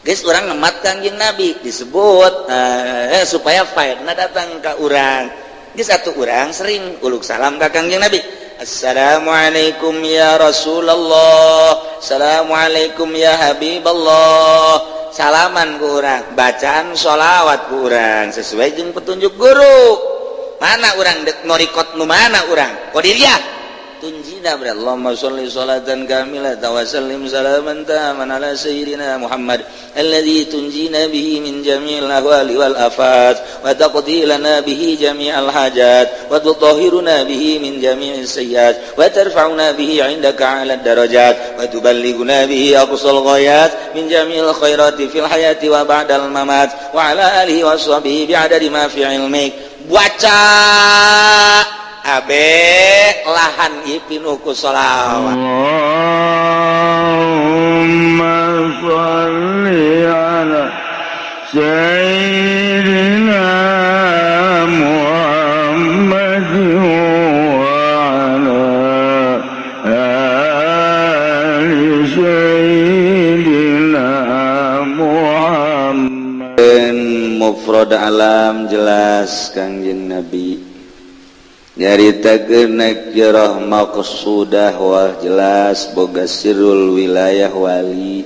Guys, urang ngemat Kangjeng Nabi disebut supaya faidna datang ke urang. Geus satu, urang sering uluk salam ka Kangjeng Nabi. Assalamualaikum ya Rasulullah, Assalamualaikum ya Habiballah. Salaman ku urang, bacaan sholawat ku urang sesuai jeung petunjuk guru. Mana urang dek norikot nu mana urang Qadiriyah tunjina ber Allahumma sholli sholatan kamilatan wa sallim salaman taman ala sayyidina Muhammad alladzi tunjina bihi min jami'il ahwali wal afat, wa taqdi lana bihi jami'al hajat, wa tutahhiruna bihi min jami'is sayyiat, wa tarfa'una bihi 'indaka 'ala darajat, wa tuballighuna bihi aqsal ghayat min jami'il khairati fil hayati wa ba'dal mamat, wa ala alihi wa sahbihi bi'adadi ma fi ilmik. Baca abe lahan ieu pinuh ku sholawat. Allahumma sholli ala sayyidina Muhammad wa ala ali sayyidina Muhammad. Mufrad alam jelas Kangjeng Nabi nyaritakeun nakirah maqsudah, wah, jelas boga sirrul wilayah wali.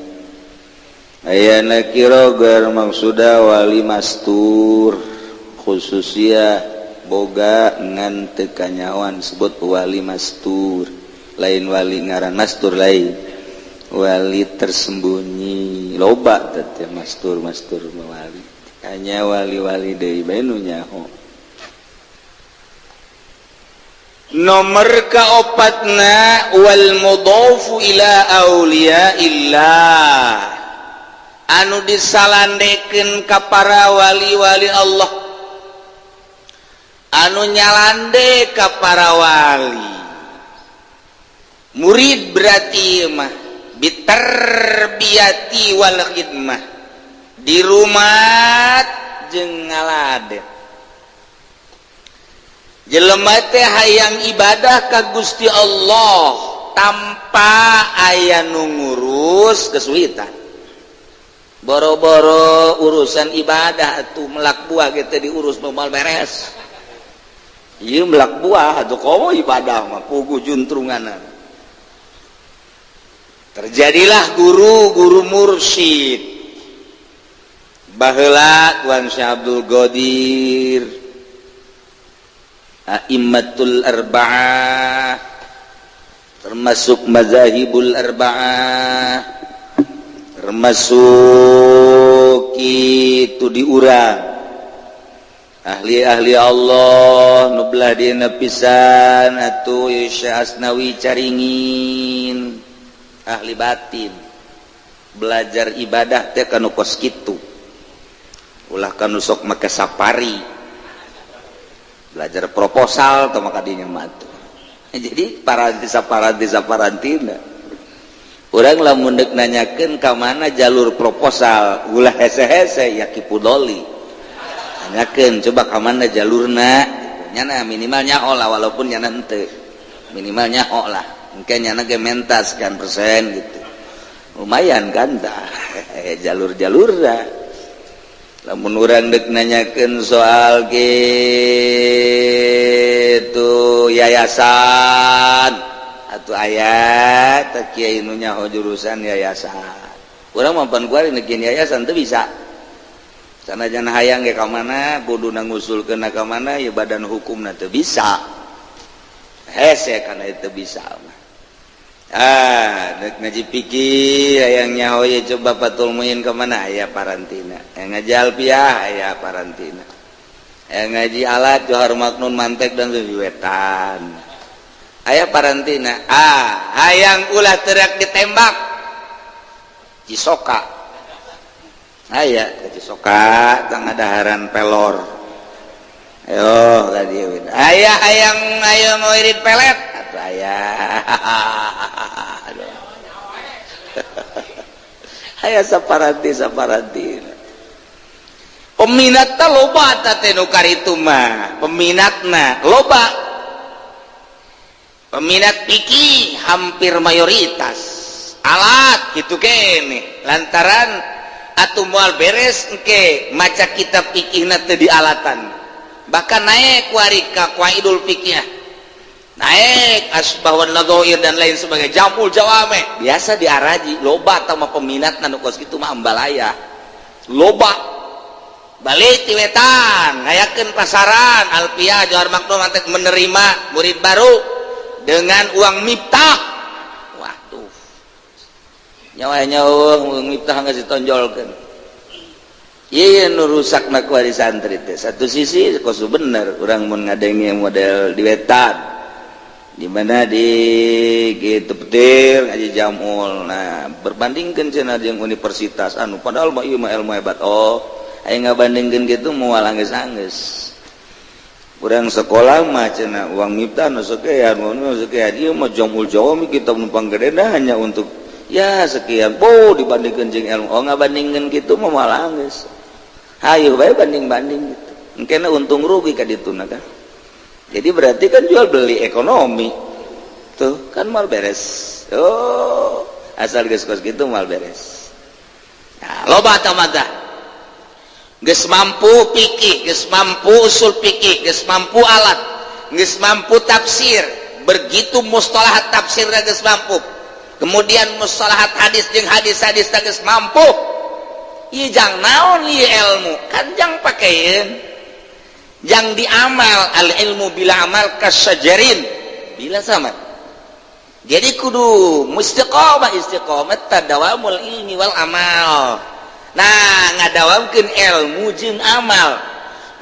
Aya nakirah ghair maqsudah, wali mastur, khususiyah boga ngan teu kanyawan, sebut wali mastur. Lain wali ngaran mastur, lain wali tersembunyi. Loba teh mastur mastur wali, hanya wali-wali deui bae nu nyaho. Nomor kaopatna, wal mudhofu ila auliya illah, anu disalandekeun ka para wali-wali Allah, anu nyalande ka para wali murid berarti mah bitarbiyati wal khidmah, di rumah jeung ngaladen. Jelema teh hayang ibadah ka Gusti Allah tanpa aya nu ngurus, kesulitan. Boro-boro urusan ibadah tuh, melak buah gitu diurus normal beres. Iya, melak buah atau komo ibadah mah pugu juntrungan. Terjadilah guru-guru mursyid baheula, Tuan Syekh Abdul Qadir, A'immatul Arba'ah, termasuk mazahibul arba'ah, termasuk itu diurang ahli-ahli Allah nu belah dina pisan atuh Syekh Asnawi Caringin, ahli batin. Belajar ibadah teh kanu kos kitu, ulah kanu sok make safari belajar proposal atau maka dinya mah. Jadi paranti saparanti saparantina urang lamun deuk nanyakeun ka mana jalur proposal, ulah hese-hese ya. Ki Pudoli nanyakeun coba ka mana jalurna nyana, minimal nyaho lah. Walaupun nyana henteu, minimal nyaho lah. Mungkin nyana ge menta sekian persen gitu, lumayan kan tah jalur-jalurna. Lamun urang dek nanyakeun soal gitu yayasan atau ayat tak kiai nu nyaho jurusan yayasan. Urang mampan kuari nekin yayasan teu bisa. Sanajan hayang ge ka mana kudu ngusulkeun ka mana ya, badan hukumna teu bisa, hese kana itu bisa mah. Ah, dek ngaji pikir hayang nyaho ye, coba Fathul Muin ke mana, aya parantina. Yang ngaji alfiah aya parantina. Yang ngaji alat Johar Maknun, mantek dan wetan aya parantina. Ah, hayang ulah teriak ditembak, Cisoka aya ke Cisoka tengah daharan pelor. Ayo tadi aya hayang ayo mau irit pelet atau aya. Aduh. Aya saparanti saparanti peminat loba teh nu karitu mah. Peminatna loba, peminat fikih hampir mayoritas, alat gitu kene lantaran Atuh moal beres engke maca kitab fikihna teu dialatan. Bahkan naik kuari ka qawaidul fikih, naik asbah wan nadhair dan lain sebagainya, jamul jawame biasa diaraji. Loba tah mah peminat nu kos kitu mah, ambalaya loba. Balik ti wetan, ngayakeun pasaran Alfiah Jawar Maknum menerima murid baru dengan uang Miftah. Waduh, nyawa nyawa uang Miftah nggak ditonjolkan. Iya, nu rusak nak wari santri teh. Satu sisi kos bener urang mun ngadenge model di wetan di mana di gitu petir ngaji jamul. Nah, berbandingkan cenah jeung universitas anu padahal mah ieu mah ilmu hebat. Oh, aya ngabandingkeun gitu moal anggeus-anggeus. Urang sekolah mah cenah uang Miftah nu sekian, nu sekian, ieu mah jamul jawami kita numpang gede hanya untuk ya sekian. Oh, dibandingkan jeung ilmu. Oh, ngabandingkeun kitu mah moal anggeus. Hayu bae banding-banding gitu. Engkena untung rugi ka dituna kan. Jadi berarti kan jual beli ekonomi tuh kan mal beres. Oh, asal geus kos gitu mal beres. Nah, loba mata geus mampu fikih, geus mampu usul fikih, geus mampu alat, geus mampu tafsir, begitu mustalahat tafsir geus mampu, kemudian mustalahat hadis jeung hadis-hadis geus mampu. Ieu jang naon ieu ilmu? Kan jang pakeun, jang diamal. Al ilmu bila amal kasyajarin bila sama. Jadi kudu istiqomah. Istiqomah tadawamul ilmi wal amal. Nah, ngadawamkeun ilmu jeung amal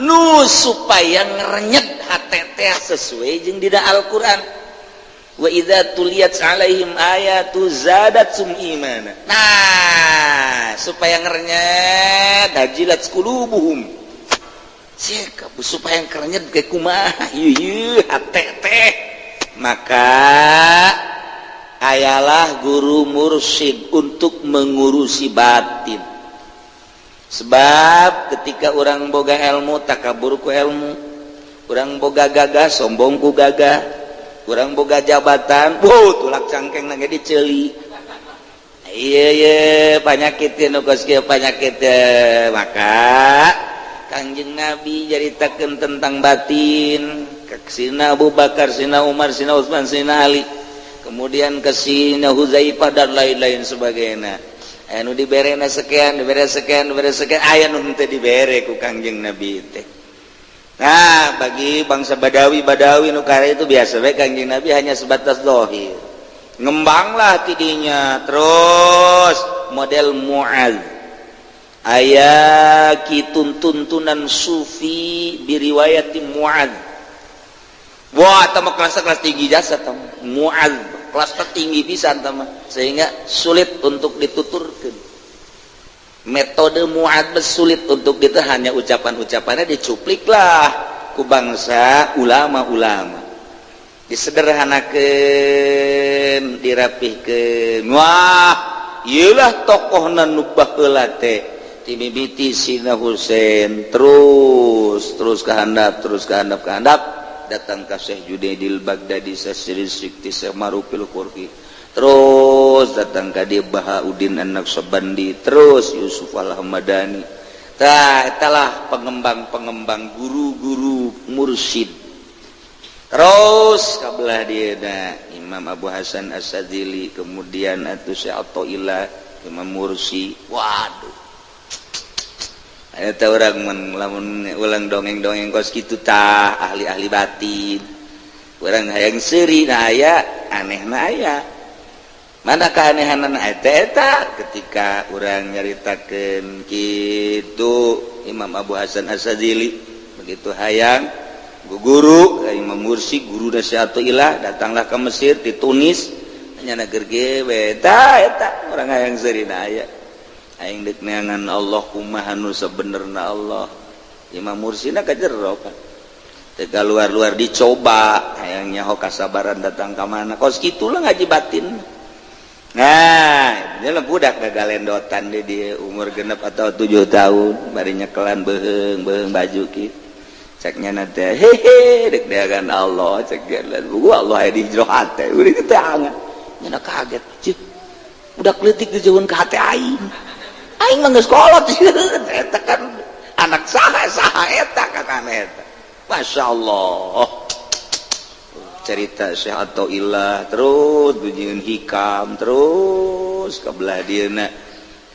nu supaya ngerenyet hate teh sesuai jeung dina Al-Qur'an, wa idza tuliyat alaihim ayatu zadatsum imana. Nah, supaya ngerenyet, wajilat qulubuhum, supaya kerenyet ke kumaha ieu hate teh, maka ayalah guru mursyid untuk mengurusi batin. Sebab ketika orang boga ilmu, takabur ku ilmu, orang boga gagah, sombong ku gagah, kurang boga jabatan, wow, tulak cangkeng nangge diceli. Iya iya, penyakit nu kos kieu penyakit. Maka Kangjeng Nabi nyaritakeun tentang batin ke Sina Abu Bakar, Sina Umar, Sina Utsman, Sina Ali, kemudian ke Sina Huzaifah dan lain-lain sebagainya. Anu diberena sekian, dibere sekian, dibere sekian, aya nu henteu dibere ku Kangjeng Nabi teh. Nah, bagi bangsa Badawi Badawi nu kare itu biasa bae. Kangjeng Nabi hanya sebatas zahir. Ngembanglah tidinya terus model Muaz, aya kitun tuntunan sufi biriwayati Muaz. Wah, tama kelas kelas tinggi jasa tama Muaz, kelas tertinggi bisa tama, sehingga sulit untuk dituturkan metode Muaz, sulit untuk itu. Hanya ucapan-ucapannya dicuplik lah ku bangsa ulama-ulama, disederhanakan, dirapihkan. Wah, iyalah tokoh nu baheula teh, timimiti Sina Husain, terus terus ke handap, terus ke handap, ke handap, datang ke Syekh Junaidil Baghdadi, Syekh Sikti, Syekh Marufil Qurhi, terus datang ke dia Bahauddin An-Naqsyabandi, terus Yusuf Al-Hamadani. Tah, itulah pengembang-pengembang guru-guru mursyid. Terus kabelah dia dah Imam Abu Hasan As-Sadzili, kemudian atuh Syekh Athaillah, Imam Mursi. Waduh, aya teh urang mun lamun ulang dongeng-dongeng kos kitu tah, ahli-ahli batin urang hayang seuri. Nah, aya anehna, aya mana keanehanan eta? Eta ketika urang nyaritakeun kitu Imam Abu Hasan As-Sadzili begitu hayang guru Imam Mursi, guru Ilah, datanglah ke Mesir, di Tunis, hanya eta eta orang hayang seuri. Aya aing dek neangan Allah, kumaha nu sabenerna Allah? Imam Mursina ka jero kan teu luar-luar, dicoba hayang nyaho kasabaran datang ka mana kos kitulah ngaji batin. Nah, ini budak gagalendotan di umur 6 atau 7 tahun, bari nyekelan beheung beheung baju ki, ceknya nanti, hehe, dek neangan Allah, cek gua Allah aya di jero hate. Udah kita angan nya kaget, cih, budak leutik dijauhan ke hate aing. Aing Aing mah geus kolot, eta kan anak saha saha eta kakana eta. Masya Allah, cerita Syekh Athaillah terus bunyiin Hikam, terus ke belah dieuna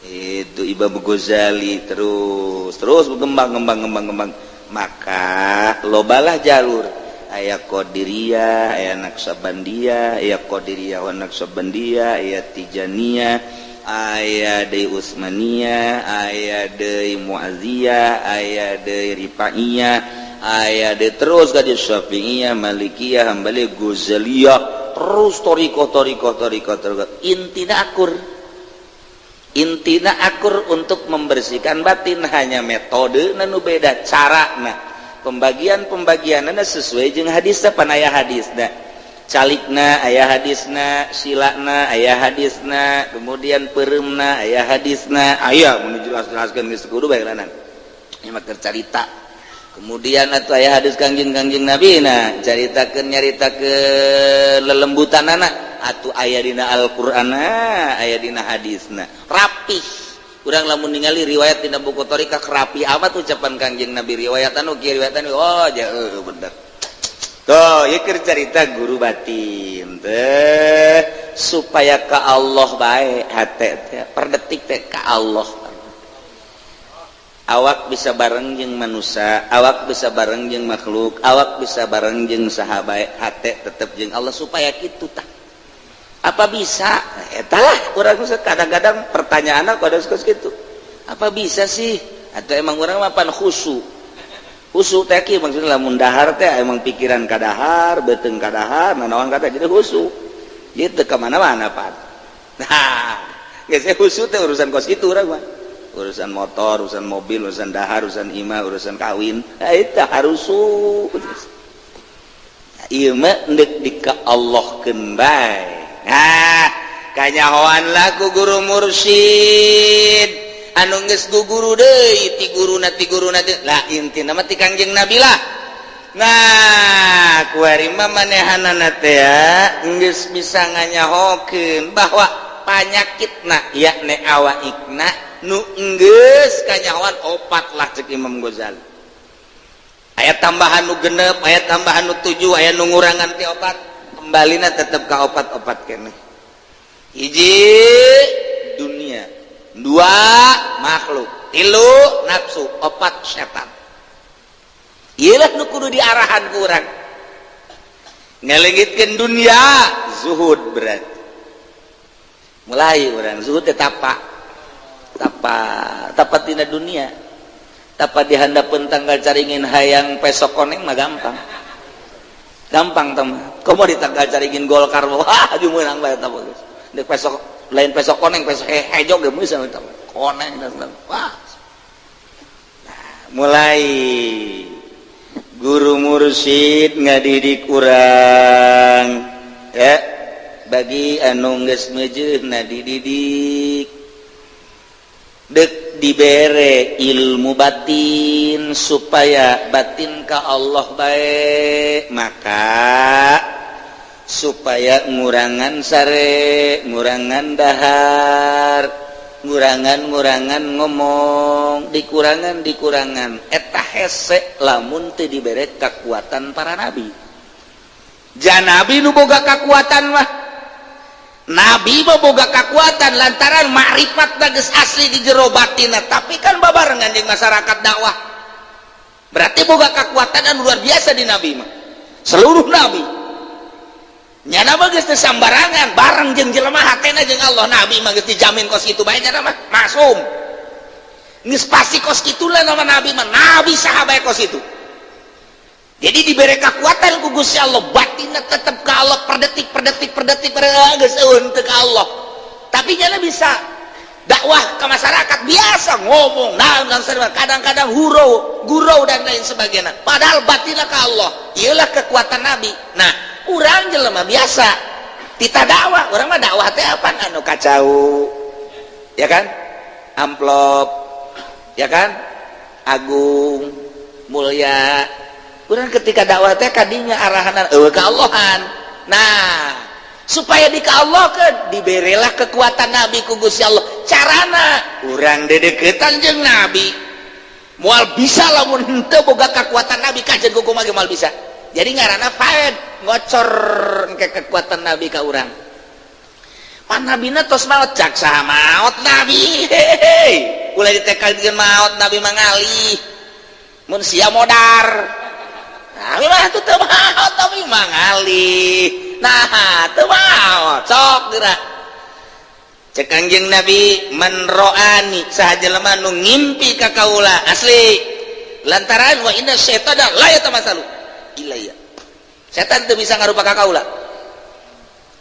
itu Imam Ghazali, terus terus berkembang, ngembang, ngembang, ngembang. Maka lobalah jalur, aya Qadiriyah, aya Naqsyabandiyah, aya Qadiriyah wa Naqsyabandiyah, aya Tijaniyah, aya deui Utsmaniyah, aya deui Muazziyah, aya deui Rifaiyah, aya deui terus ka Syafi'iyah, Malikiyah, Hambali, Ghazaliyah, terus toriko, toriko, toriko, toriko. Intina akur, intina akur untuk membersihkan batin, hanya metode nu beda, cara. Nah, pembagian pembagianana sesuai jeung hadis. Pan aya hadisna, calikna aya hadisna, silana aya hadisna, kemudian pereumna aya hadisna, aya mun jelas-jelaskeun geus kudu bae lanan. Ieu mah carita. Kemudian atuh aya hadis Kangjeng Kangjeng Nabi na caritakeun, nyaritakeun lelembutanana atuh aya dina Al-Qur'ana, aya dina hadisna, rapih. Urang lamun ningali riwayat dina buku thoriqah, rapi amat ucapan Kangjeng Nabi, riwayat anu kieu, riwayat anu, oh jauh bener. Tuh, ieu keur carita guru batin teh supaya ka Allah bae hate teh, per detik teh ka Allah. Awak bisa bareng jeung manusia, awak bisa bareng jeung makhluk, awak bisa bareng jeung saha bae, hate tetep jeung Allah, supaya kitu tah. Apa bisa? Eta lah urang kadang-kadang pertanyaan aku ada gitu. Apa bisa sih? Atau emang urang mah pan khusu? Khusu teh kieu maksudna, lamun dahar teh emang pikiran kadahar, beuteung kadahar, nanaon kata jadi khusu. Gitu ke mana-mana pan. Nah, geus khusu teh urusan kos kitu urang mah. Urusan motor, urusan mobil, urusan dahar, urusan imah, urusan kawin. Nah, itu harus. Ieu mah endek di ka Allahkeun bae. Nah, kanyahoan lah ku guru mursyid anu geus guguru deui ti guruna, ti guruna lah, intina mah ti Kangjeng Nabi lah. Nah, kuari mah manehanana teh geus bisa nganyahokeun bahwa panyakitna yakni awaikna nu geus kanyahoan opat lah cek Imam Ghazali. Aya tambahan nu 6, aya tambahan nu 7, aya nu ngurangan ti opat, kembalina tetep ka opat-opat keneh. Hiji dunia, dua makhluk, tilu nafsu, opat setan. Iyalah nu kudu diarahan ku urang ngalengitkeun dunia, zuhud. Berarti mulai urang zuhud teh tapa, tapa, tapa tina dunia, tapa di handapeun tangkal caringin. Hayang pesok koneng mah gampang, gampang teman. Komo di tangkal caringin Golkar, wah, meunang bae eta geus. Dek pesok lain pesok koneng, pesok hejo ge bisa eta koneng dan wah. Nah, mulai guru mursyid ngadidik urang ya, bagi anu geus meujeuhna dididik dek dibere ilmu batin supaya batin ka Allah bae, maka supaya ngurangan sare, ngurangan dahar, ngurangan-ngurangan ngomong, dikurangan dikurangan. Eta hese lamun teu dibere kekuatan para nabi. Ja nabi nu boga kekuatan mah, nabi mah boga kekuatan lantaran makrifat geus asli di jero batinna, tapi kan babarengan jeung masyarakat dakwah, berarti boga kekuatan anu luar biasa di nabi mah. Seluruh nabi nyana mah geus teu sambarangan bareng jeung jelema, hatena jeung Allah. Nabi mah geus dijamin kos kitu bae, nyana mah maksum, geus pasti kos kitulah nama nabi mah. Nabi saha bae kos itu. Jadi diberi kekuatan ku Gusti Allah, batinna tetep ke Allah per detik, per detik, per detik, per detik, geus eueun teu ka Allah. Tapi nyana bisa dakwah ke masyarakat, biasa ngomong, nah, kadang-kadang hurau gurau dan lain sebagainya, padahal batinna ke Allah. Iyalah kekuatan nabi. Nah, urang jelema biasa tita dakwah, urang mah dakwah teh apa? Anu kacau ya kan, amplop ya kan, agung mulia. Urang ketika dakwah teh kadinya arahan eueuh ka Allahan. Nah, supaya di ka Allah ke diberilah kekuatan nabi ku Gusti Allah. Cara Carana urang dedeketan jeung Nabi, moal bisa lamun henteu boga kekuatan Nabi. Kajen kumaha ge moal bisa. Jadi ngaranna faed, ngocor ke kekuatan Nabi ka urang. Pan nabina tos maot, cak saha maot Nabi? Hehehe, ulah ditekadkeun maot Nabi mah, ngalih mun sia modar. Nabi mah teu maot, tapi mah ngalih. Nah, teu maot, sok geura. Cek Kangjeng Nabi, man ro'ani, saha jelema nu ngimpi ka kaula asli, lantaran wa inna syaitana la yatamatsalu ilayya, setan teu bisa ngarupa ka kaula.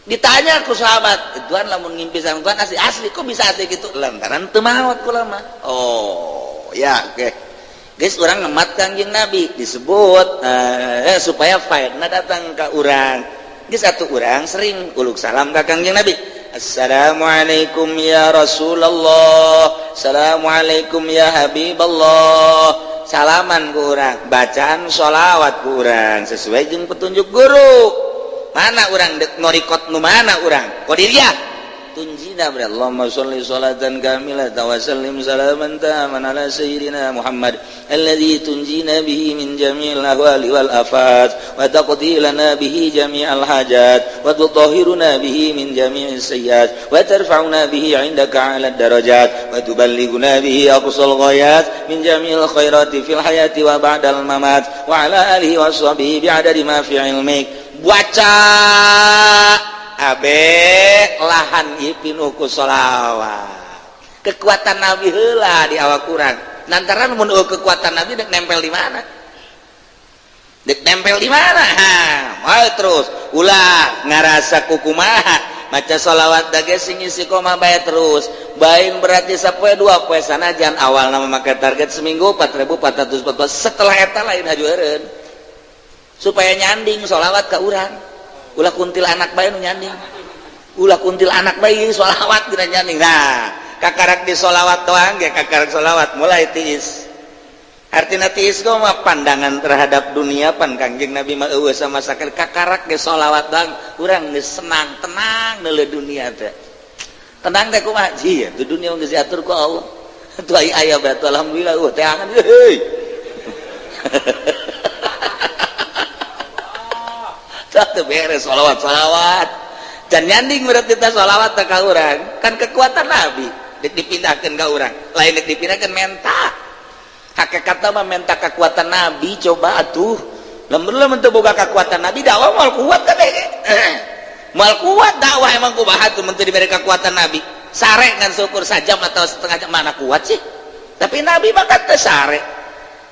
Ditanya ku sahabat, "Tuan, lamun ngimpi sama Tuan asli asli, kok bisa asli gitu?" Lantaran teu maot kula mah. Oh ya, oke, guys, urang ngemat Kangjeng Nabi disebut supaya faedna datang ke urang. Geus atuh, urang sering uluk salam ka Kangjeng Nabi. Assalamualaikum ya Rasulullah, Assalamualaikum ya Habiballah. Salaman ku urang, bacaan sholawat ku urang sesuai jeung petunjuk guru. Mana urang dek ngorikot nu mana urang Qadiriyah tunjina ber Allahumma sholli sholatan kamilatan wa sallim salaman taman ala sayyidina Muhammad alladzi tunjina bihi min jami'il ahwali wal afat, wa taqdi lana bihi jami'al hajat, wa tutahhiruna bihi min jami'is sayyiat, wa tarfa'una bihi 'indaka 'ala darajat, wa tuballighuna bihi aqsal ghayat min jami'il khairati fil hayati wa ba'dal mamat, wa ala alihi wa sahbihi bi'adadi ma fi ilmik. Baca abe lahan ieu pinuh ku sholawat, kekuatan Nabi heula di awak urang. Lantaran mun kekuatan Nabi, dek nempel di mana? Dek nempel di mana? Ha, mau terus ulah ngarasa kukumaha, maca sholawat dage sing istiqomah bae terus. Bain berarti sapoe dua poe, sanajan awal nama make target seminggu 4414. Setelah eta lain haju eureun, supaya nyanding sholawat ka urang. Ulah kuntil anak bae nu nyanding, ulah kuntil anak bae sholawat dina nyanding. Nah, kakarak di sholawat doang ge, kakarak sholawat mulai tiis. Artinya tiis mah pandangan terhadap dunia. Pan Kangjeng Nabi mah eueuh sama sakali. Kakarak ge sholawat doang urang geus senang, tenang neuleuh dunia teh. Tenang teh kumaha? Jia tuh dunia geus diatur ku Allah tuh. Aya aya batu, alhamdulillah, teangan heuy. Satu beres sholawat, sholawat dan nyanding, berarti kita sholawat ka urang kan kekuatan Nabi dek dipindahkan ke urang, lain dek dipindahkan, menta hakikat mah menta kekuatan Nabi. Coba atuh, lamun lamun teu boga kekuatan Nabi, dakwah moal kuat kabeh, moal kuat dakwah. Emang kumaha tuh mun teu diberi kekuatan Nabi? Sare ngan syukur sajam atau setengah jam, mana kuat sih? Tapi Nabi mah kan teu sare.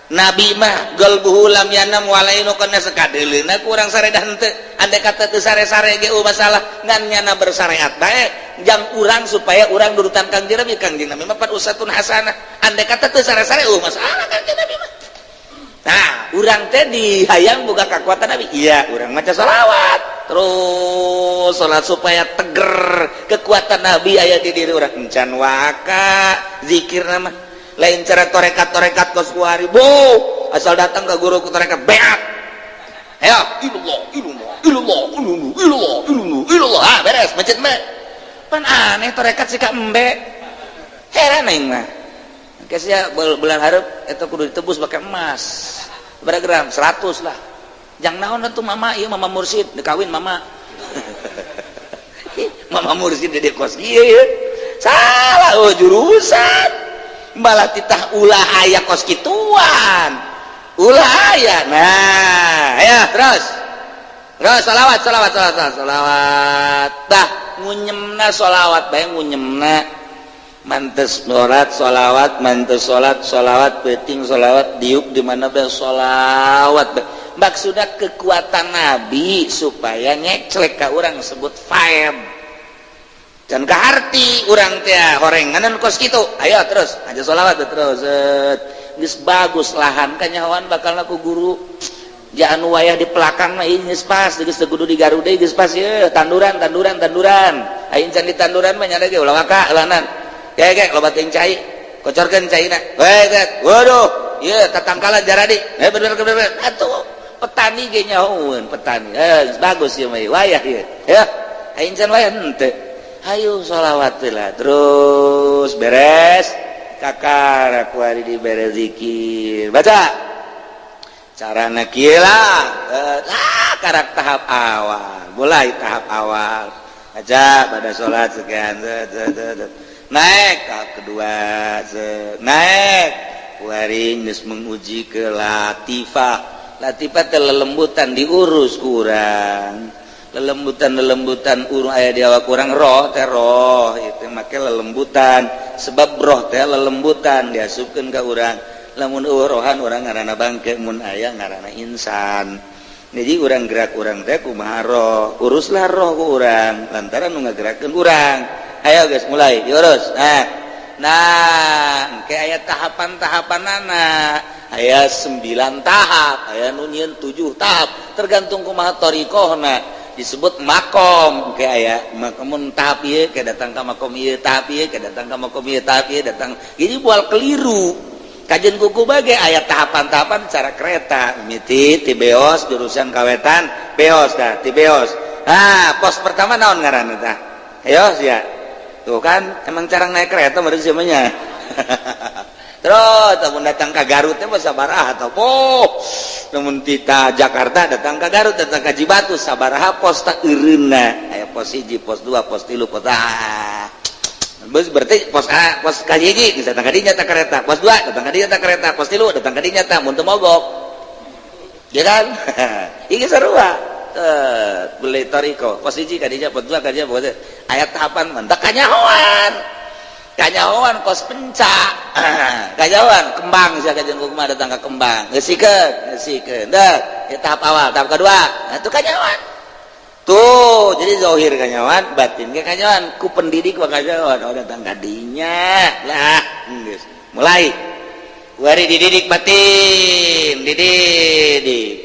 Nabi mah qalbuhu lam yanam walainu kana sakadeuleuna kurang sare dah henteu. Andai kata teu sare-sare ge masalah, ngan nyana bersyariat bae jang urang supaya urang nurutan Kangjeng Nabi. Kangjeng Nabi mah pan uswatun hasanah. Andai kata teu sare-sare masalah Kangjeng Nabi mah. Nah, urang teh dihayang boga kekuatan Nabi. Iya, urang maca sholawat terus, salat supaya teger kekuatan Nabi aya di diri urang. Encan waka zikir nama lain cara torekat-torekat kos kuari bu, asal datang ke guru ku torekat beat, ayo ilallah ilallah ilallah ilallah ilallah ilallah ilallah, ah beres macet mah. Pan aneh torekat sih ka embe, heran aing mah. Sia bulan hareup eta kudu ditebus pakai emas berapa gram, 100 lah. Jangan naon atuh mama ieu, mama mursid dikawin, mama mama mursid di kos kieu salah. Oh, jurusan malah titah ulah aya kos kituan, ulah aya. Nah ya, terus terus salawat, salawat, salawat, salawat. Dah ngunyemna salawat bae, ngunyemna mantes sholat salawat, mantes sholat salawat, penting salawat, diuk di mana bae salawat bae. Maksudnya kekuatan Nabi supaya nyeclek ka urang, sebut faed dan keharti urang teh horenganan kos kitu. Ayo terus aja sholawat terus. Geus bagus lahan kanyahoan bakal ku guru jangan wayah di pelakang mah geus pas, geus teu kudu di Garuda, geus pas ye tanduran, tanduran, tanduran. Aing can di tanduran mah nya ge ulah waka lanan ge ge loba teuing cai, kocorkeun caina we. Waduh, ieu tatangkalan jaradi eh bener bener atuh. Petani ge nyahoeun petani, eh bagus ieu mah wayah ieu ya. Aing can wayah henteu. Hayu sholawat lah, terus beres kakara kuari dibere zikir, baca carana kieu lah. Ah, karak tahap awal, mulai tahap awal aja pada sholat sekian, naik tahap kedua, naik kuari geus menguji ke latifah. Latifah teh lelembutan, diurus kurang lelembutan, lelembutan urung aya di awak kurang. Roh teh, roh itu make lelembutan, sebab roh teh lelembutan diasupkeun ka urang. Lamun euweuh rohan, urang ngaranna bangke, mun aya ngaranna insan. Jadi urang gerak, urang teh kumaha roh, uruslah roh ku urang lantaran nu ngagerakeun urang. Ayo guys, mulai diurus. Nah, engke aya tahapan-tahapanana, aya 9 tahap, aya nu nyieun 7 tahap, tergantung kumaha thariqohna. Disebut makom. Ke aya makom tahap ieu, ke datang ka makom ieu, tahap ieu ke datang ka makom ieu, tahap ieu datang. Jadi bual keliru kajian kuku bagai aya tahapan-tahapan cara kereta miti ti Beos jurusan kawetan. Beos dah, ti Beos. Ah, pos pertama naon ngaranna tah? Ayo sia, tuh kan emang cara naik kereta baru semuanya. Terus namun datang ke Garut teh sabaraha atau oh, namun tita Jakarta datang ke Garut, datang ke Cibatu, sabaraha pos tak eureunna? Aya pos 1, pos 2, pos 3, pos A. Bus berarti pos A, pos ka 1 bisa datang ka dinya ta kereta, pos 2 datang ka dinya ta kereta, pos 3 datang ka dinya ta mun teu mogok. Ya kan? Iki sarua. Beli toriko pos 1 ka dinya, pos 2 ka dinya, pos aya tahapan mentak kanyahoan. Kanyahoan kos pencak, kanyahoan Kembang sia, kajian kumaha datang ke Kembang, geusikeun, geusikeun dah ya, tahap awal, tahap kedua. Nah, itu kanyahoan tuh. Jadi zohir kanyahoan, batin ke kanyahoan, ku pendidik mah kanyahoan. Oh, datang kadinya lah geus mulai wari dididik batin, dididik.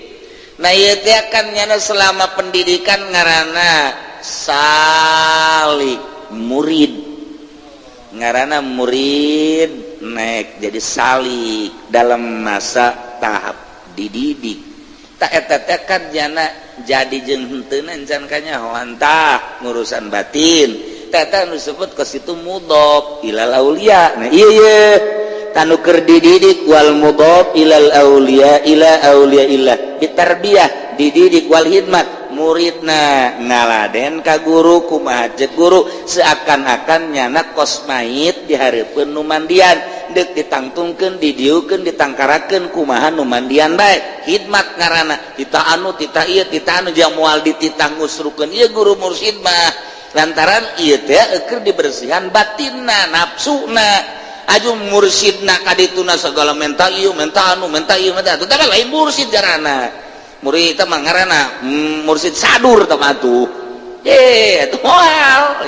Nah, ieu teh kan nyana selama pendidikan ngaranna salik, murid ngaranna murid, naik jadi salik dalam masa tahap dididik. Tak eta teh kan jana jadi jeung henteu can kanyahoan tah ngurusan batin. Teh nu disebut ke situ mudhof ilal aulia. Nah, iya iya tanu keur dididik, wal mudhof ilal aulia, ila aulia illah bitarbiyah, dididik wal hidmat. Muridna ngaladen ka guru, kumaha cek guru, seakan-akan nyana kos mayit dihareupeun nu mandian, deuk ditangtungkeun, didiukeun, ditangkarakeun, kumaha nu mandian bae. Hidmat ngaranna, tita anu, tita ieu, tita anu, jang moal dititah ngusrukeun ieu guru mursyid mah, lantaran ieu teh eueuh dibersihan batinna, nafsuna. Aju mursyidna kadituna segala menta ieu, menta anu, menta ieu, menta anu, teh lain mursyid jarana murid itu mah ngaranna mursyid sadur tah mah tuh. Eh, itu moal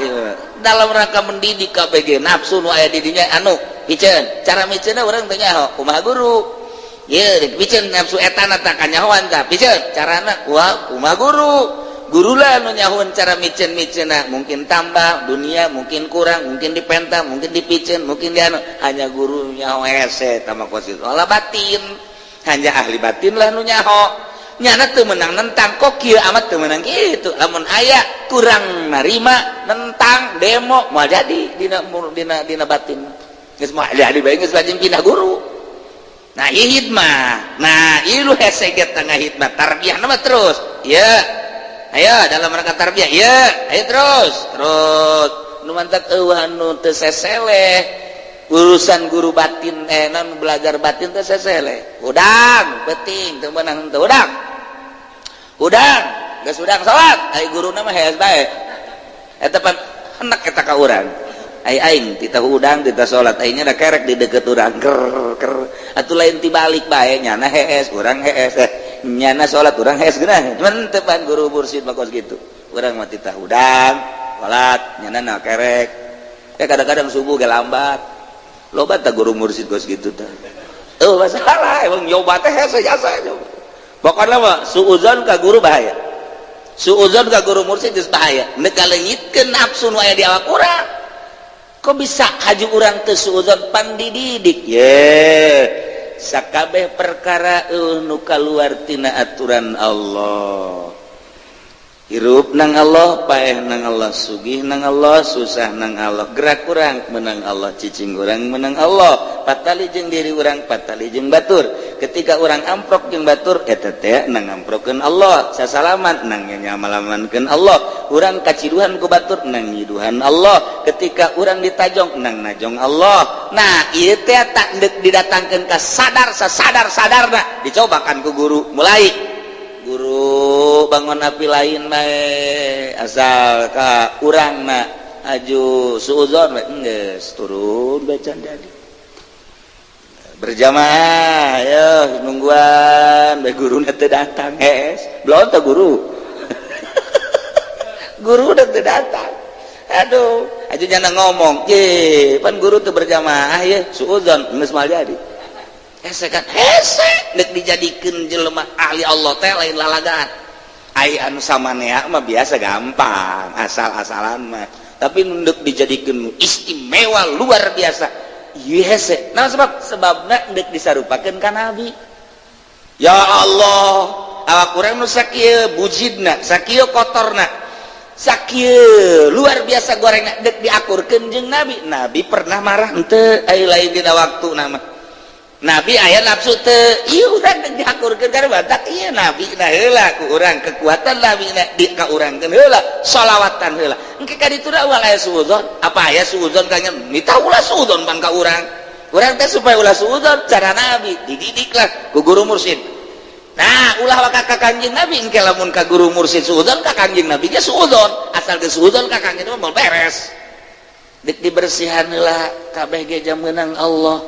dalam rangka mendidik KPG nafsu nu aya di dinya anu piceun. Cara miceunna urang teh nyaho kumaha guru ieu piceun nafsu etana tah, kanyahoan tah piceun carana kumaha, kumaha guru. Guru lah nu nyahoan cara miceun-miceunna, mungkin tambah dunia, mungkin kurang, mungkin dipenta, mungkin dipiceun, mungkin di anu, hanya guru nyaho. Hese tama kos itu olah batin, hanya ahli batin lah nu nyaho. Nyana teu menang nentang, kok kieu amat, teu menang gitu. Lamun aya kurang narima, nentang, demo, moal jadi dina dina dina batin geus moal jadi bae, geus lajeng pindah guru. Nah, ieu hidmah. Nah, ieu lu hese ge tengah hidmah tarbiyah nama terus ya. Ayo dalam rangka tarbiyah ya, ayo terus terus nu mantak eueuh anu teu seseleh urusan guru batin, eh, non belajar batin teh seseleh. Udang penting teu meunang teu udang, udang geus udang salat, ai guruna mah hees bae. Eta pan hendak eta ka urang, ai aing titah udang, titah salat, aingnya da kerek di deket urang, ker ker atuh. Lain tibalik bae, nyana hees, urang hees, eh, nyana salat, urang hees geunah. Cuman teu pan guru mursyid mah kos kitu. Urang mah titah udang salat, nyana na kerek. Eh, kadang-kadang subuh ge lambat. Loba tah guru mursyid kos kitu tah. Oh, masalah emang nyoba teh hese jasa. Pokoknya mah suuzon ka guru bahaya, suuzon ka guru mursyid geus bahaya, nek kaleungitkeun nafsu nu aya di awak urang. Kok bisa haju urang teu suuzon pan dididik ye? Sakabeh perkara nu kaluar tina aturan Allah. Hirup nang Allah, paeh nang Allah, sugih nang Allah, susah nang Allah, gerak urang menang Allah, cicing urang menang Allah, patali jeung diri urang, patali jeung batur. Ketika urang amprok jeung batur, eta teh nang amprokeun Allah, sasalaman nang nyamalamankeun Allah, urang kaciduhan ku batur nang nyiduhan Allah, ketika urang ditajong nang najong Allah. Nah, ieu teh tak deuk didatangkeun ka sadar sasadar sadarna, dicobakan ku guru. Mulai guru bangun api lain bae, asal ka urang na aju suuzon we, geus turun bae can jadi berjamaah. Yo nungguan bae, guru teu datang. Hes belum teu guru, guru udah teu datang. Aduh, aju nyana ngomong ye pan guru teu berjamaah ye, suuzon geus mal jadi. Hese kan, hese nek dijadikeun jelema ahli Allah teh lain lalagaan. Ai anu samanea mah biasa, gampang, asal-asalan mah, tapi ndek dijadikeun istimewa luar biasa ieu hese. Nah, sebab sebabna ndek disarupakeun ka nabi. Ya Allah, awak urang nu sakieu bujidna, sakieu kotorna, sakieu luar biasa gorengna, dek diakurkeun jeung nabi. Nabi pernah marah henteu? Ai lain dina waktu nama Nabi aya nafsu teu? Ieu urang dek diakurkeun kana batak ieu nabi. Nah, heula ku urang kekuatan nabi na di ka urangkeun heula, sholawatan heula. Engke ka ditu ulah aya suudzon. Apa aya suudzon kanya mita ulah suudzon pan ka urang. Urang teh supaya ulah suudzon cara nabi dididiklah ku guru mursyid. Nah, ulah waka ka Kanjeng Nabi. Engke lamun ka guru mursyid suudzon, ka Kanjeng Nabi ge suudzon. Asal ge suudzon ka Kanjeng mah beres. Dek dibersihan heula, kabeh ge jam menang Allah.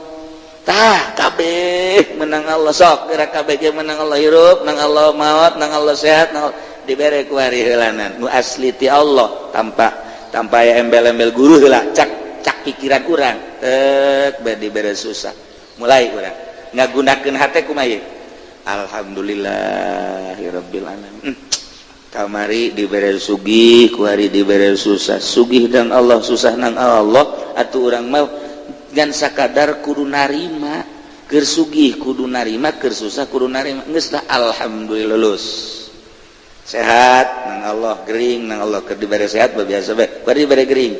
Tah, kabeh menang Allah. Sok gerak, kabeh ge menang Allah, hirup nang Allah, maut nang Allah, sehat nang Allah. Dibere ku hari heulanan nu asli ti Allah, tanpa tanpa aya embel-embel guru heula. Cak cak pikiran urang tek bae dibere susah, mulai urang ngagunakeun hate kumaha ieu? Alhamdulillahirabbil alamin. Kamari dibere sugih, kuari dibere susah. Sugih dan Allah, susah nang Allah. Atuh urang mau ngan sakadar kudu narima. Keur sugih kudu narima, keur susah kudu narima. Geus lah, alhamdulillah, lulus. Sehat nang Allah, gering nang Allah. Keur dibere sehat biasa bae, kuari dibere gering,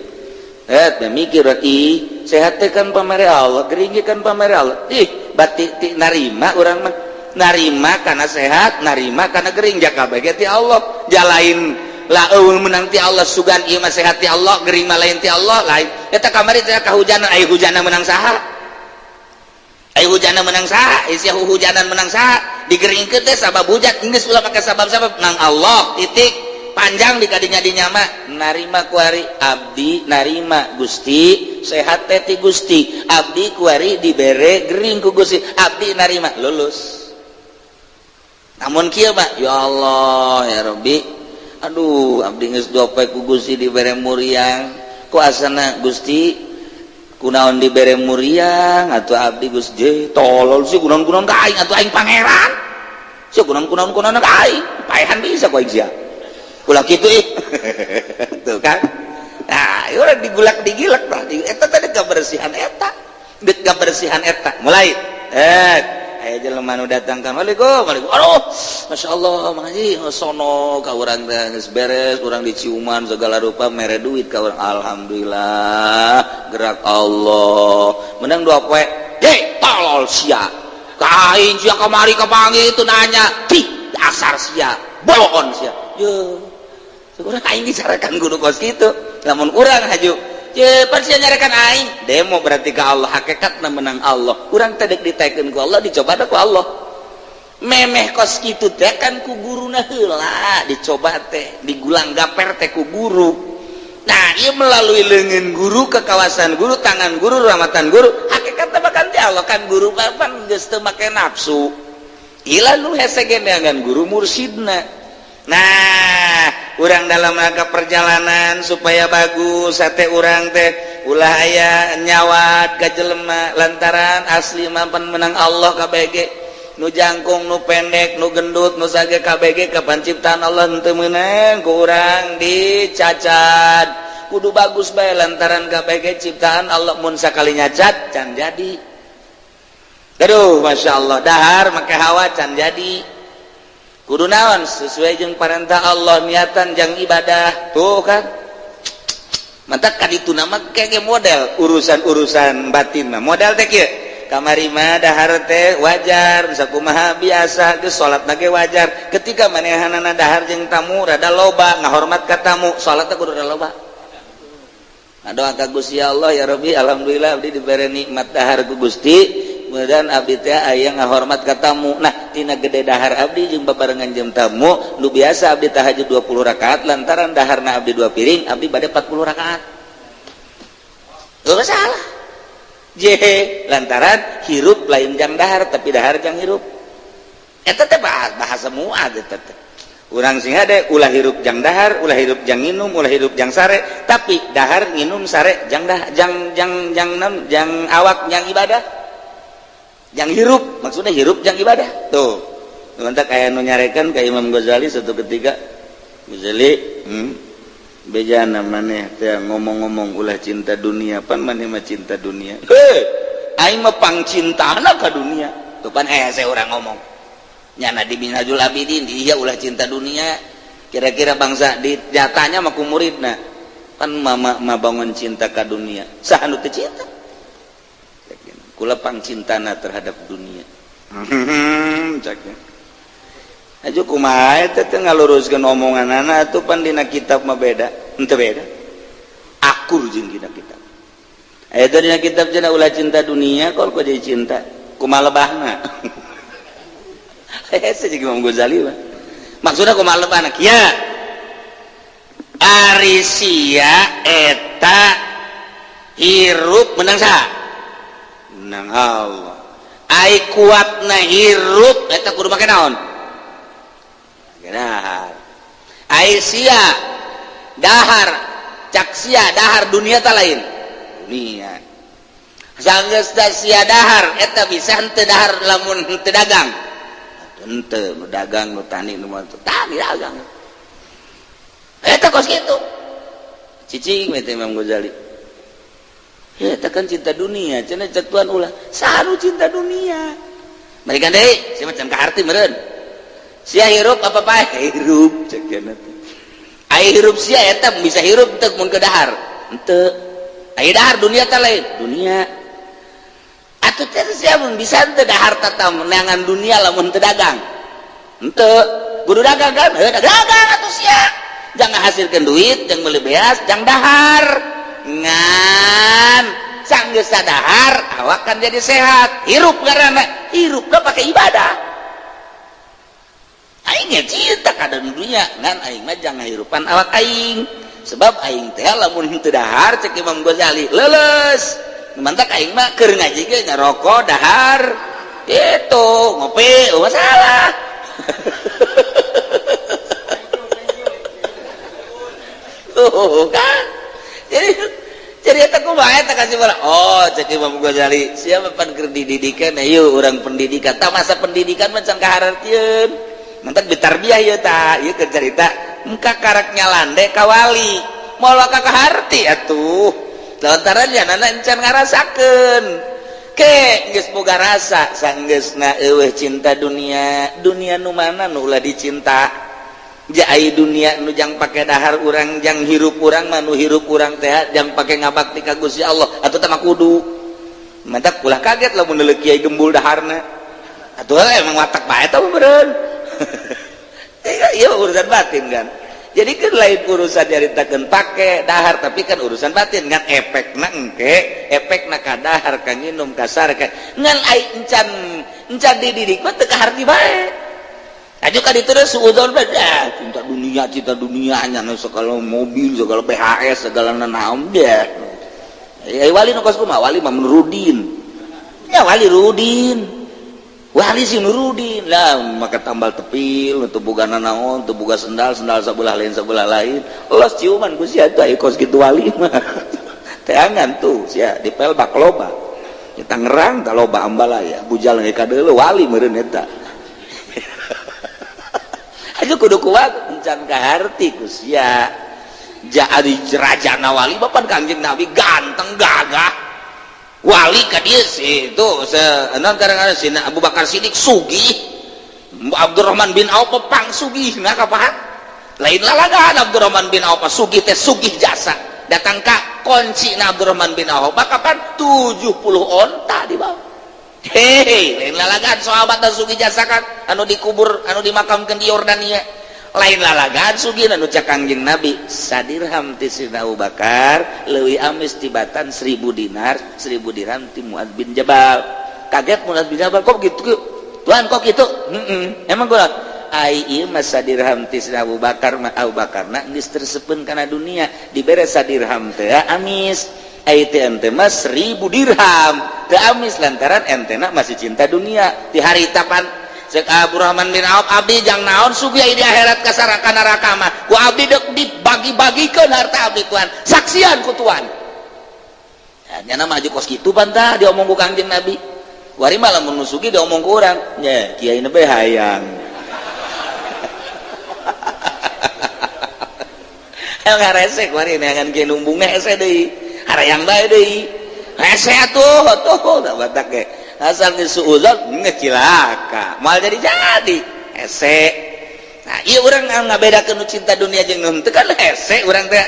eh mikir, ih, sehat teh kan pamere Allah, gering kan pamere Allah. Ih, batik ti narima urang mah, narima karena sehat, narima karena gering, jaka bage ti Allah. Jalain lah, eueuh menang ti Allah. Sugan ieu mah sehat ti Allah, gering mah lain ti Allah, lain. Eta kamari teh kahujanan, ai hujanna menang saha? Ai hujanna menang saha? Isi hujanan menang saha? Digeringkeun teh sabab hujan. Geus, ulah make sabab-sabab, nang Allah titik. Panjang di kadinya dinya mah. Narima kuari, abdi narima Gusti, sehat teh ti Gusti, abdi kuari dibere gering ku Gusti, abdi narima, lulus. Namun kieu mah, ya Allah, ya Rabbi, aduh, abdi geus dua poe ku Gusti dibere muriang, ku asana Gusti kunaon dibere muriang atuh abdi Gusti? Tolol sih, kunaon-kunaon ka aing atuh? Aing pangeran sih, kunaon-kunaon kunaon ka aing? Paehan bisa ku aing sia, ulah kitu ih. Tuh kan. Nah, urang digulak digilak tah eta tadi kebersihan eta, deuk kebersihan eta. Mulai aya jelema nu datang kan, "Waalaikum, waalaikum." "Aduh, Masya Allah, Mang Haji." Sono ka urang teh geus beres, urang diciuman segala rupa, mere duit ka urang. Alhamdulillah, gerak Allah menang 2 poe. "Ye, tolol sia, ka aing sia kamari kapanggih itu nanya, ih, dasar sia, bohon sia." Yo, urang aing dicarekan kudu kos kitu. Lamun urang haju, ye, pan sia nyarekan aing, demo berarti ke Allah. Hakikatna menang Allah. Urang teh dek ditaekeun ku Allah, dicoba ku Allah memeh kos kitu teh kan ku guruna heula dicoba teh, digulang gaper teh ku guru. Nah, ieu melalui leungeun guru, ke kawasan guru, tangan guru, rahmatan guru, hakikatna bakal ti Allah kan. Guru pan geus teu make nafsu. Ilah nu hese ge neangan guru mursidna. Nah, urang dalam rangka perjalanan supaya bagus sate urang teh ulah aya nyawat ka jelema, lantaran asli mampan menang Allah KBG, nu jangkung, nu pendek, nu gendut, nu sage, KBG kapan ciptaan Allah, henteu meunang ku urang dicacat. Kudu bagus bae lantaran KBG ciptaan Allah. Mun sakali nyacat can jadi. Aduh, Masya Allah, dahar make hawa can jadi. Kudu naon sesuai jeung parentah Allah, niatan jang ibadah tuh kan. Mantap ka ditu nama kege model urusan-urusan batin mah model teh kieu. Kamari mah dahar teh wajar, bisa kumaha biasa geus, salat ge wajar. Ketika manehanana dahar jeung tamu rada loba, ngahormat ka tamu, salat teh kudu rada loba. Ngadoa ka Gusti Allah, "Ya Rabbi, alhamdulillah abdi dibere nikmat dahar ku Gusti, mudah abdi teh aya ngahormat ka tamu." Nah, tina gede dahar abdi jeung babarengan jeung tamu, nu biasa abdi tahajud 20 rakaat, lantaran daharna abdi dua piring, abdi bade 40 rakaat. Gak salah je, lantaran hirup lain jang dahar, tapi dahar jang hirup. Eta teh bahasa muad eta teh. Urang sing hade ulah hirup jang dahar, ulah hirup jang nginum, ulah hirup jang sare, tapi dahar, nginum, sare jang dah jang jang jang nam jang awak, jang ibadah, jang hirup. Maksudnya hirup jang ibadah tuh. Mantap kayak nu nyarekan ka Imam Ghazali suatu ketika, "Ghazali, bejana maneh teh ngomong-ngomong ulah cinta dunia, pan maneh mah cinta dunia." "Heh, aing mah pangcintana ka dunia." Tuh pan saya orang ngomong nyana di Minhajul Abidin di iya ulah cinta dunia. Kira-kira bangsa di jatanya mah ku muridna, "Pan mama mah bangun cinta ka dunia, saha nu teu cinta? Kula pangcintana terhadap dunia." Caknya aju kumaha eta teh ngaluruskeun omonganana atuh? Pan dina kitab mah beda, henteu beda, akur jeung dina kitab. Aya dina kitab cenah ulah cinta dunia, kok kok jadi cinta, kumaha lebahna? Hese jeung Imam Ghazali mah. Maksudna kumaha lebahna? Kieu, ari sia eta hirup menang saha? Menang Allah. Ai kuatna hirup eta kudu make naon? Make dahar. Ai sia dahar, cak sia dahar dunia ta lain dunia. Sanggeus sia dahar eta bisa henteu dahar lamun henteu dagang? Henteu. Nu dagang, nu tani, nu tani dagang eta kos kitu. Cicing we teh Imam Ghazali. "Ya, eta kan cinta dunia," cenah. Cek Tuhan, "ulah saru cinta dunia." Mereka deui sia macam kaharti meureun. "Sia hirup apa paeh?" "Hirup," cek cenah teh. "Ai hirup sia eta bisa hirup teu mun ke dahar?" "Henteu." "Ai dahar dunia ta lain dunia? Atuh teh sia mun bisa henteu dahar tata neangan dunia lamun teu dagang?" "Henteu." "Kudu dagang kan?" "Heuh, dagang atuh sia. Jangan hasilkan duit, jangan beli beas, jangan dahar. Ngan sanggeus dahar awak kan jadi sehat, hirup karena hirup gak pakai ibadah. Aing ge cinta ka dunia, ngan aing mah jangan hirupan awak aing, sebab aing teh lamun henteu dahar," cek Imam Ghazali, "leuleus. Mantak aing mah keur ngaji ge ngarokok, dahar itu, ngopi, oh masalah." Tuh kan, jadi eta kumaha eta kasih bola? "Oh," cek Imam Ghazali, "siapa pan keur dididikan? Ayo urang pendidikan." Tah, masa pendidikan mah can kahartieun. Mantak ditarbiyah ieu tah, ieu keur carita engka karak nyalande ka wali. Moal ka kaharti atuh. Lantaran nyanana encan ngarasakeun. Ke geus boga rasa sanggeusna eueuh cinta dunia, dunia nu mana nu ulah dicinta? Jai dunia nu jang pake dahar urang, jang hirup urang mah, nu hirup urang teh jang pake ngabakti ka Gusti Allah atuh teh mah kudu. Mantak ulah kaget lamun deuleu kiai gembul daharna atuh, emang watak bae tah meureun. Iya, urusan batin kan. Jadi kan lain urusan nyaritakeun pake dahar, tapi kan urusan batin. Ngan efekna engke, efekna ka dahar, ka nginum, ka sare, ka ngan ai encan encan dididik mah teu kaharti bae. Aju ka ditu teh suudzon bae, cinta dunia, cinta dunia nya segala mobil, segala PHS, segala nanaon deh. Ya wali nu kos kumaha? Wali mah Nurudin. Ya wali Rudin. Wali si Nurudin lah maka tambal tepil, teu boga nanaon, teu boga sendal, sendal sebelah lain, sebelah lain. Los ciuman ku sia tuh, kos kitu wali mah. Teangan tuh sia di pelbak loba. Di Tangerang tah loba ambalaya, bujal ge kadeuleu wali meureun eta. Aja kudu kuat encan kaharti ku sia. Jadi rajana wali bapan Kangjeng Nabi ganteng gagah. Wali ka dieu sih itu non kadang-kadang sina Abu Bakar Siddiq sugih. Abdurrahman bin Auf pang sugih nah kapan lain lalagaan. Abdurrahman bin Auf sugih teh sugih jasa. Datang ka kunci na Abdurrahman bin Auf kapan 70 onta di bawah. Hehe, lain lalagaan sahabat dan sugih jasa kan anu dikubur, anu dimakamkan di Yordania, lain lalagaan sugih. Anu cak Kangjeng Nabi, sadirham ti Sidina Abu Bakar leuwih amis tibatan 1000 dinar, 1000 dirham ti Muad bin Jabal. Kaget Muad bin Jabal, "Kok gitu, Tuhan? Kok gitu?" Emang gua ai ieu mah sadirham ti Sidina Abu Bakar mah, Abu Bakar na geus tersepeun kana dunia, dibere sadirham teh amis. Ai teh ente mah 1000 dirham teu amis lantaran ente na masih cinta dunia. Di hari tapan cek Abdurrahman bin Auf, "Abdi jang naon sugih di akhirat kasaraka neraka mah? Ku abdi dek dibagi-bagikeun harta abdi, Tuhan, saksian ku Tuhan." Ya, nyana maju kos kitu pantah diomong ku Kangjeng Nabi. Wari mah lamun nu sugih diomong ku urang nya, kiai na bae hayang. Ayo ngaresek wari neangan kiai numbungna hese deui, harayang bae deui, hese atuh tuh da batak ge asal geus suudzon ngecilaka moal jadi hese. Nah, ieu urang ngabedakeun nu cinta dunia jeung nu henteu kan hese urang teh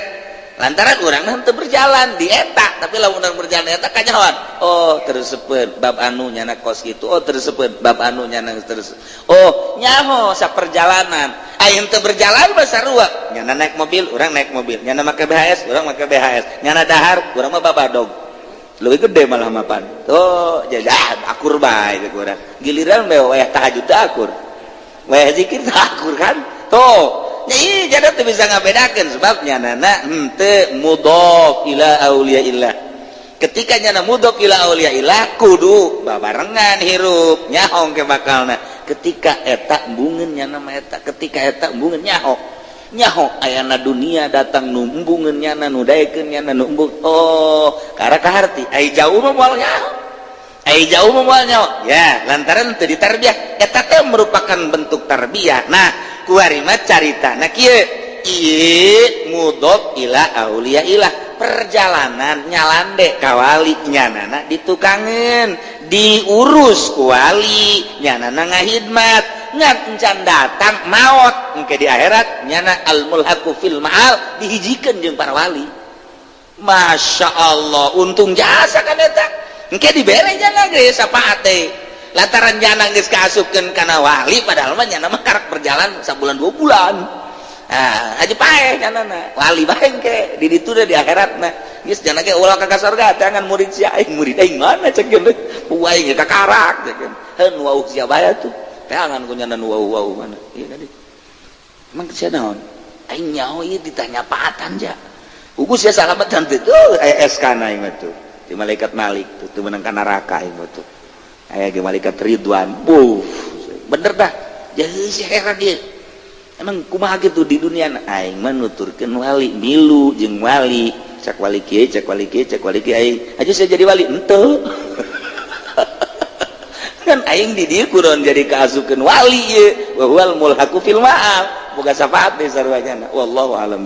lantaran urang mah henteu berjalan di eta. Tapi lamun urang berjalan di eta kanyahoan, oh tersepeun bab anu nyana kos kitu, oh tersepeun bab anu nyana terus, oh nyaho saperjalanan. Aya henteu berjalan mah sarua, nyana naik mobil, urang naik mobil, nyana make BHS, urang make BHS, nyana dahar, urang mah babadog lebih gede malah mapan. Oh jajan akur bae ku urang, giliran bae wayah tahajud teu akur, wayah zikir teu akur kan. Tuh nya jadi teu bisa ngabedakeun sebab nyanana henteu mudhof ila auliyaillah. Ketika nyana mudhof ila auliyaillah kudu babarengan hirup nyaho ke bakalna. Ketika eta embungeun nyana mah eta, ketika eta embungeun nyaho nyaho ayana dunia datang numbungeun nyana, nu daekeun nyana nu embung. Oh karena kaharti ai jauh mah moal nyaho, ai jauh mah moal nyaho ya lantaran teu ditarbiyah. Eta teh merupakan bentuk tarbiyah. Nah, kuari mah caritana kieu, ieu mudhof ila auliyaillah, perjalanan nyalande ka wali, nyanana ditukangeun, diurus ku wali, nyanana ngahidmat ngan encan datang maot. Engke di akhirat nyana al mulhaqu fil ma'al, dihijikeun jeung para wali. Masya Allah, untung jasa kan eta. Engke dibere nyana ge syafaat teh lantaran nyana geus kaasupkeun kana wali, padahal mah nyana mah karak berjalan sabulan 2 bulan. Ah, aja paeh nyana wali bae engke di ditu di akhirat. Nah, geus nyana ge ulah ka surga tangan murid sia aing, murid aing mana cek geus aing ka karak cek heun wau sia bae tuh tangan ku nyana nu wau mana ieu tadi. Emang sia naon? Aing nyaho ieu ditanya paatan ja ugu sia salamatan teh. Tuh aya SK na aing mah tuh di malaikat Malik tuh, tuh menang ka neraka aing mah tuh aya ge malaikat Ridwan. Buh, bener dah. Jadi si heran dia, emang kumaha gitu di dunia? Aing mah nuturkeun wali, milu jeung wali, cak wali kieu, cak wali kieu, cak wali kieu. Aing aja saya jadi wali henteu kan. Aing di dieu kuron jadi kaasukeun wali ieu wa huwal mulhaqu fil ma'al, boga syafaat deui sarua. Wallahu alam.